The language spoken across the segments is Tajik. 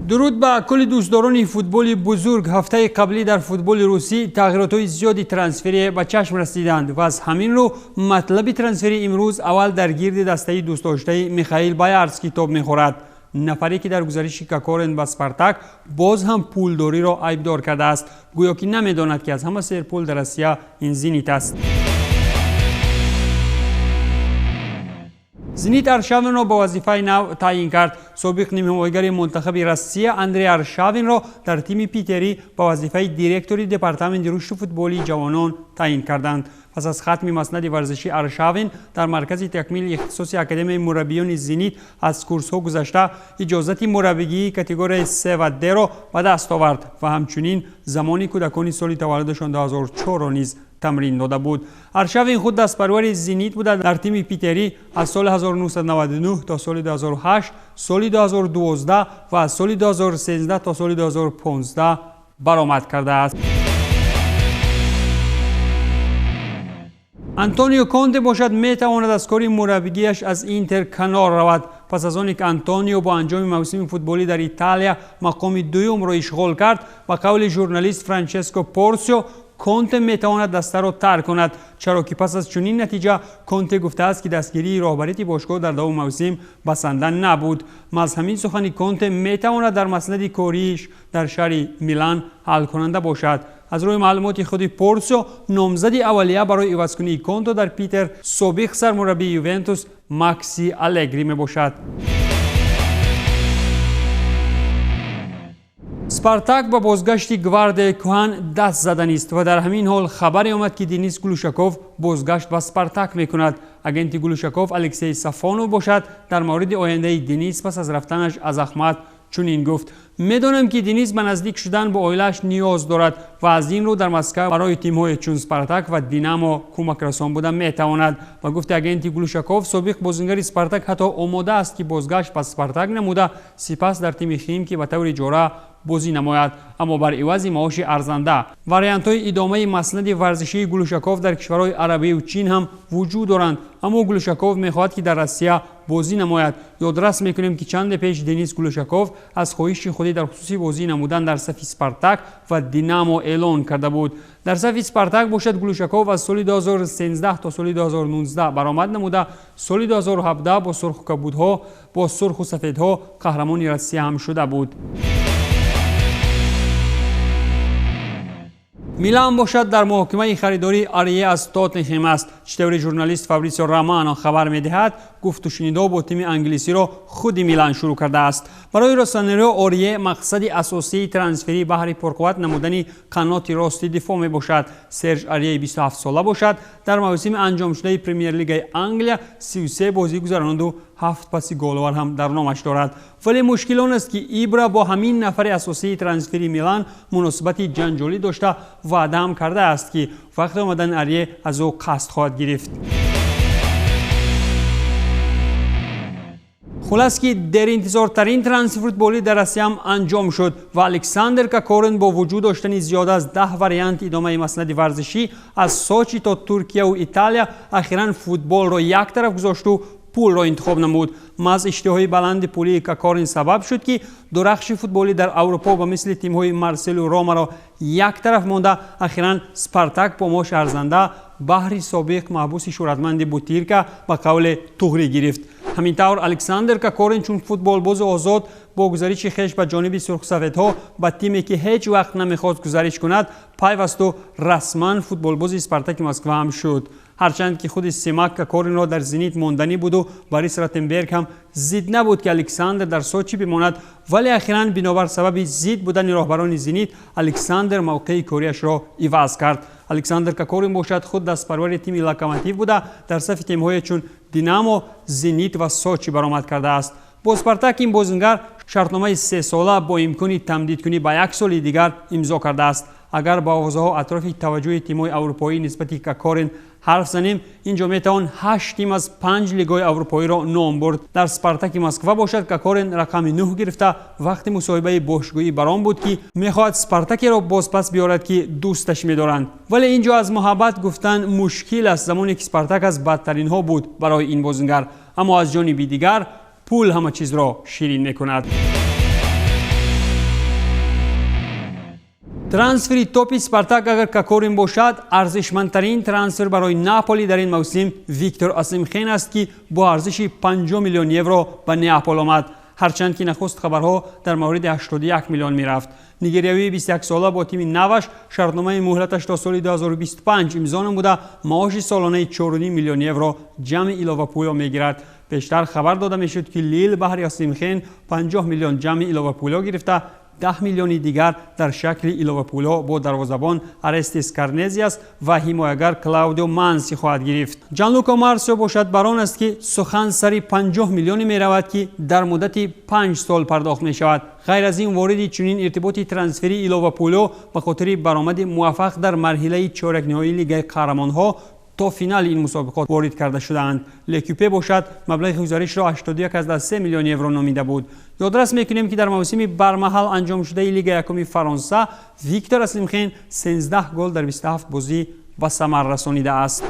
Дуруд ба кулли дӯстдорони футболи бузург. Ҳафтаи қаблӣ дар футболи русӣ тағйиротҳои зиёди трансферие ба чашм расиданд ва аз ҳамин рӯ матлаби трансфери имрӯз аввал дар гирди дастаи дӯстдоштаи Михаил Боярский тоб мехӯрад. Нафаре ки дар гузариши Кокорин ба Спартак боз ҳам пулдориро айбдор кардааст, гӯё ки намедонад, ки аз ҳама серпул дар Россия ин Зенит аст. Зенит Аршавинро ба вазифаи нав таъин кард. Собиқ нимҳимоягари мунтахаби Россия Андрей Аршавинро дар тими Питерӣ ба вазифаи директори департаменти рушди футболии ҷавонон таъин карданд. Пас аз хатми маснади варзишӣ Аршавин дар маркази такмили ихтисоси Академияи мураббиёни Зенит аз курсҳо гузашта иҷозати мураббигии категорияи С ва Д-ро ба даст овард ва ҳамчунин замони кӯдакони соли таваллудашон 2004-ро низ тамрин дода буд. Аршавин худ дастпарвари Зенит буда, дар тими Питерӣ аз соли 1999 то соли 2008, соли 2012 ва аз соли 2013 то соли 2015 баромад кардааст. Антонио Конте бошад, метавонад аз кори мураббигиаш аз Интер канор равад. Пас аз оне ки Антонио бо анҷоми мавсими футболӣ дар Италия мақоми дуюмро ишғол кард, ба қавли журналист Франческо Порсио, Конте метавонад дастаро тарк кунад, чаро ки пас аз чунин натиҷа Конте гуфтааст, ки дастгирии роҳбарияти бошгоҳ дар давоми мавсим басанда набуд. Маҳз ҳамин сухани Конте метавонад дар маснади корииш дар шаҳри Милан ҳалкунанда бошад. Аз рӯи маълумоти худи Порсио, номзади аввалия барои ивазкунии Конто дар Питер собиқ сармураббии Ювентус Макси Алегри мебошад. Спартак ба бозгашти гвардияи кӯҳан даст заданист ва дар ҳамин ҳол хабаре омад, ки Денис Глушаков бозгашт ба Спартак мекунад. Агенти Глушаков Алексей Сафонов бошад, дар мавриди ояндаи Денис пас аз рафтанаш аз Ахмат чунин гуфт: медонам, ки Денис ба наздик шудан бо оилааш ниёз дорад ва аз ин рӯ дар Москва барои тимҳое чун Спартак ва Динамо кӯмакрасон буда метавонад. Ба гуфти агенти Глушаков, собиқ бозингари Спартак ҳатто омода аст, ки бозгашт ба Спартак намуда, сипас дар тими Химки ба таври ҷора бозӣ намояд, аммо бар ивази маоши арзанда. Вариантҳои идомаи маснади варзишии Глушаков дар кишварҳои Арабию Чин ҳам вуҷуд доранд, аммо Глушаков мехоҳад, ки дар Россия бозӣ намояд. Ёдрас мекунем, ки чанде пеш Денис Глушаков аз хоҳиши худӣ дар хусуси бозӣ намудан дар сафи Спартак ва Динамо эълон карда буд. Дар сафи Спартак бошад, Глушаков аз соли 2013 то соли 2019 баромад намуда, соли 2017 бо сурху кабудҳо, бо сурху сафедҳо қаҳрамони Россия ҳам шуда буд. Милан бошад, дар муҳокимаи харидории Арие аз Тоттенхем аст. Чӣ таври журналист Фабрисио Романо хабар медиҳад, гуфтушунидҳо бо тими англисиро худи Милан шурӯъ кардааст. Барои россонерио Орие мақсади асосии трансферӣ баҳри пурқувват намудани қаноти рости дифоъ мебошад. Серж Арие 27-сола бошад, дар мавсими анҷомшудаи Премер-лигаи Англия 33 бозӣ гузаронанду 7 паси головар ҳам дар номаш дорад. Вале мушкил он аст, ки Ибра бо ҳамин нафари асосии трансфери Милан муносибати ҷанҷолӣ дошта, ваъда ҳам кардааст, ки вақти омадани Арие аз ӯ қасд хоҳад гирифт. Хулас, ки деринтизортарин трансфер футболӣ дар Россия ҳам анҷом шуд ва Александр Кокорин бо вуҷуд доштани зиёда аз 10 вариант идомаи маснади варзишӣ аз Сочи то Туркияву Италия ахиран футболро як тараф гузошту пулро интихоб намуд. Маҳз иштиҳои баланди пулии Кокорин сабаб шуд, ки дурахши футболӣ дар Аврупо ба мисли тимҳои Марселу Ромаро як тараф монда, ахиран Спартак бо маоши арзанда баҳри собиқ маҳбуси шӯҳратманди Бутирка ба қавле туғрӣ гирифт. Ҳамин тавр Александр Кокорин чун футболбози озод бо гузариши хеш ба ҷониби сурхсафедҳо ба тиме, ки ҳеҷ вақт намехост гузариш кунад, пайвасту расман футболбози Спартаки Москва ҳам шуд. Ҳарчанд ки худи Семак Кокоринро дар Зенит монданӣ буду Борис Ротенберг ҳам зид набуд, ки Александр дар Сочи бимонад, вале ахиран бинобар сабаби зид будани роҳбарони Зенит Александр мавқеи кориашро иваз кард. Александр Кокорин бошад, худ дастпарвари тими Локомотив буда, дар сафи тимҳое чун Динамо, Зенит ва Сочи баромад кардааст. Бо Спартак ин бозингар шартномаи сесола бо имкони тамдидкунӣ ба як соли дигар имзо кардааст. Агар ба овозаҳо атрофи таваҷҷӯҳи тимҳои аврупоӣ нисбати Кокорин ҳарф занем, инҷо метавон 8 тим аз 5 лигаҳои аврупоиро ном бурд. Дар Спартаки Москва бошад, Кокорин рақами 9 гирифта, вақти мусоҳибаи бошгоҳӣ барон буд, ки мехоҳад Спартакеро бозпас биёрад, ки дӯсташ медоранд. Вале инҷо аз муҳаббат гуфтан мушкил аст, замоне ки Спартак аз бадтаринҳо буд барои ин бозингар. Аммо аз ҷониби дигар пул ҳама чизро ширин мекунад. Трансфери топи Спартак агар Кокорин бошад, арзишмандтарин трансфер барои Наполи дар ин мавсим Виктор Осимхен аст, ки бо арзиши 50 миллион евро ба Неапол омад. Ҳарчанд ки нахуст хабарҳо дар мавриди 81 миллион мерафт. Нигериявии 21 сола бо тими наваш шартномаи муҳлаташ то соли 2025 имзо намуда, маоши солонаи 4,5 миллион евро ҷамъи иловапуло мегирад. Пештар хабар дода мешуд, ки Лил баҳри Осимхен 50 миллион ҷамъи иловапуло гирифта, 10 миллиони дигар дар шакли иловапуло бо дарвозабон Арестис Карнезиас ва ҳимоягар Клаудио Манси хоҳад гирифт. Ҷанлуко Марсио бошад, бар он аст, ки сухан сари 50 миллионе меравад, ки дар муддати 5 сол пардохт мешавад. Ғайр аз ин, вориди чунин иртиботи трансферии иловапуло ба хотири баромади муваффақ дар марҳилаи чорякниҳоии Лигаи қаҳрамонҳо то финали ин мусобиқот ворид карда шудаанд. Лекюпе бошад, маблағи гузаришро 81,3 миллион евро номида буд. Ёдрас мекунем, ки дар мавсими бармаҳал анҷомшудаи Лига якуми Фаронса Виктор Осимхен 13 гол дар 27 бозӣ ба самар расонидааст.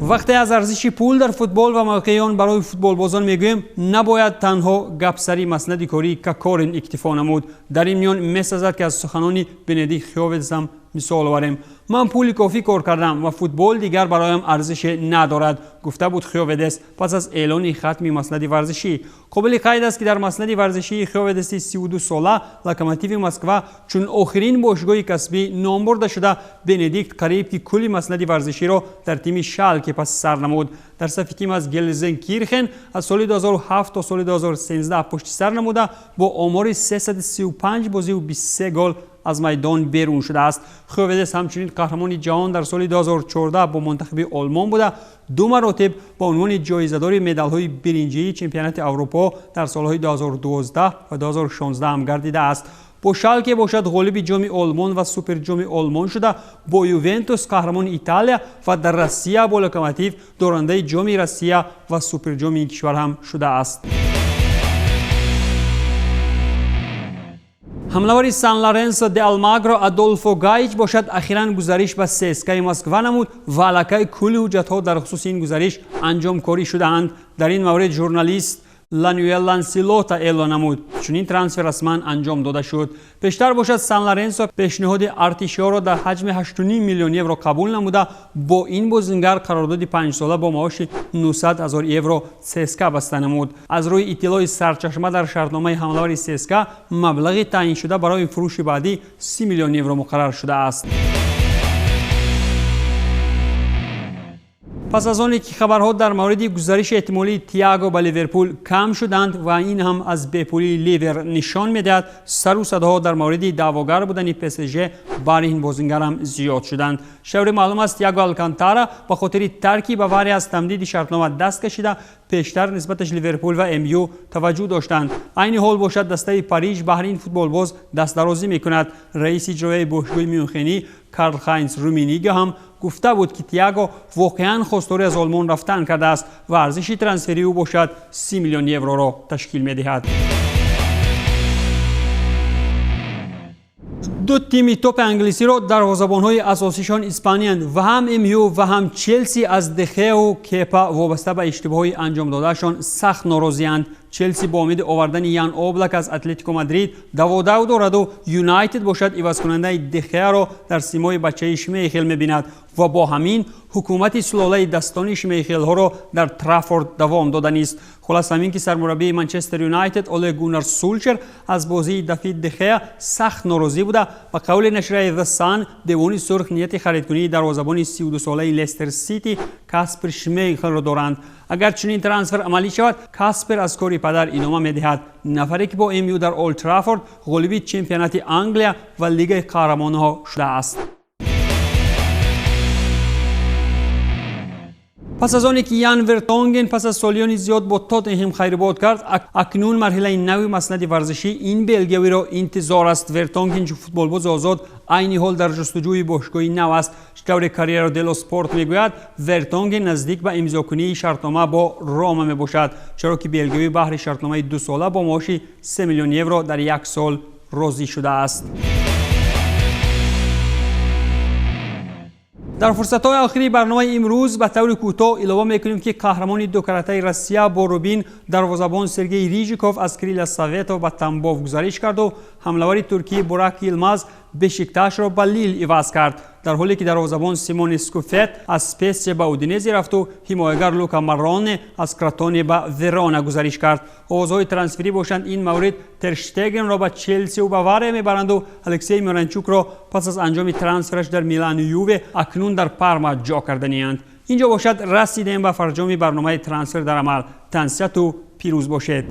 Вақте аз арзиши пул дар футбол ва мавқеи он барои футболбозон мегӯем, набояд танҳо гапсари маснади кории Кокорин иктифо намуд. Дар ин миён месазад, ки аз суханони Бенедикт Хёведес ҳам мисол оварем. «Ман пули кофӣ кор кардам ва футбол дигар бароям арзише надорад», гуфта буд Хёведес пас аз эълони хатми маснади варзишӣ. Қобили қайд аст, ки дар маснади варзишии Хёведеси 32 сола Локомотиви Москва чун охирин бошгоҳи касбӣ ном бурда шуда. Бенедикт қариб ки кулли маснади варзиширо дар тими Шалке паси сар намуд. Дар сафи тим аз Гелзенкирхен аз соли 2007 то соли 2013 пушти сар намуда, бо омори 335 бозиву 23 гол аз майдон берун шудааст. Хёведес ҳамчунин қаҳрамони ҷаҳон дар соли 2014 бо мунтахаби Олмон буда, ду маротиб ба унвони ҷоизадори медалҳои биринҷии чемпионати Аврупо дар солҳои 2012 ва 2016 ҳам гардидааст. Бо Шалке бошад, ғолиби Ҷоми Олмон ва Суперҷоми Олмон шуда, бо Ювентус қаҳрамони Италия ва дар Россия бо Локомотив дорандаи Ҷоми Россия ва Суперҷоми ин кишвар ҳам шудааст. Ҳамлавари Сан Лоренсо де Алмагро Адолфо Гайч бошад, ахиран гузариш ба ЦСКАи Москва намуд ва аллакай кулли ҳуҷҷатҳо дар хусуси ин гузариш анҷомкорӣ шудаанд. Дар ин маврид журналист Ланюэл Лансилота эълон намуд, чунин трансфер расман анҷом дода шуд. Пештар бошад, Сан Лоренсо пешниҳоди артишиёро дар ҳаҷми 8,5 миллион евро қабул намуда, бо ин бозингар қарордоди 5 сола бо маоши 900 ҳазор евро ЦСКА баста намуд. Аз рӯи иттилои сарчашма, дар шартномаи ҳамлавари ЦСКА маблағи таъйиншуда барои фурӯши баъдӣ 30 миллион евро муқаррар шудааст. Пас аз оне ки хабарҳо дар мавриди гузариши эҳтимолии Тиаго ба Ливерпул кам шуданд ва ин ҳам аз бепулии Ливер нишон медиҳад, сару садоҳо дар мавриди даъвогар будани ПСЖ бар ин бозингар ҳам зиёд шуданд. Шаври маълум аст, Тиаго Алкантара ба хотири тарки Бавария аз тамдиди шартнома даст кашида. Пештар нисбаташ Ливерпул ва МЮ таваҷҷӯҳ доштанд. Айни ҳол бошад, дастаи Париж баҳри ин футболбоз дастдарозӣ мекунад. Раиси иҷроияи бошгоҳи Мюнхенӣ Карл Хайнс Руминига ҳам гуфта буд, ки Тиаго воқеан хостори аз Олмон рафтан кардааст ва арзиши трансферии ӯ бошад 30 миллион евроро ташкил медиҳад. Ду тими топи англисиро дарвозабонҳои асосишон испаниянд ва ҳам МЮ ва ҳам Челси аз Дехеу Кепа вобаста ба иштибоҳҳои анҷомдодаашон сахт норозианд. Челси бо умеди овардани Ян Облак аз Атлетико Мадрид даводав дораду Юнайтед бошад, ивазкунандаи Дехеаро дар симои бачаи Шмейхел мебинад ва бо ҳамин ҳукумати сулолаи дастони Шмейхелҳоро дар Траффорд давом доданист. Хулас ҳамин, ки сармураббии Манчестер Юнайтед Оле Гуннар Сулчер аз бозии Дафид Дехеа сахт норозӣ буда, ба қавли нашрияи The Sun, девони сурх нияти харидкунии дарвозабони 32-солаи Лестер Сити Каспер Шмейхелро доранд. Агар чунин трансфер амалӣ шавад, Каспер аз кори падар идома медиҳад, нафаре ки бо МЮ дар Олд Траффорд ғолиби чемпионати Англия ва Лигаи қаҳрамонҳо шудааст. Пас аз оне ки Ян Вертонген пас аз солиёни зиёд бо Тоттенҳем хайрбод кард, акнун марҳилаи нави маснади варзишӣ ин белгиявиро интизор аст. Вертонген, чун футболбози озод, айни ҳол дар ҷустуҷӯи бошгоҳи нав аст. Тавре Корриере делло Спорт мегӯяд, Вертонген наздик ба имзокунии шартнома бо Рома мебошад, чаро ки белгиявӣ баҳри шартномаи 2 сола бо маоши 3 миллион евро дар як сол розӣ шудааст. Дар фурсатҳои охири барномаи имрӯз ба таври кӯтоҳ илова мекунем, ки қаҳрамони дукаратаи Россия бо Рубин, дарвозабон Сергей Рижиков аз Крылья Советов ба Тамбов гузариш карду ҳамлавари туркӣ Бурак Йилмаз Бешикташро ба Лил иваз кард, дар ҳоле ки дарвозабон Симоне Скуфет аз Спетсия ба Удинезе рафту ҳимоягар Лука Мароне аз Кротоне ба Верона гузариш кард. Овозҳои трансферӣ бошанд, ин маврид Терштегенро ба Челсиу Бавария мебаранду Алексей Миранчукро пас аз анҷоми трансфераш дар Милану Юве акнун дар Парма ҷо карданианд. Инҷо бошад, расидем ба фарҷоми барномаи «Трансфер дар амал». Тансиҳату пирӯз бошед.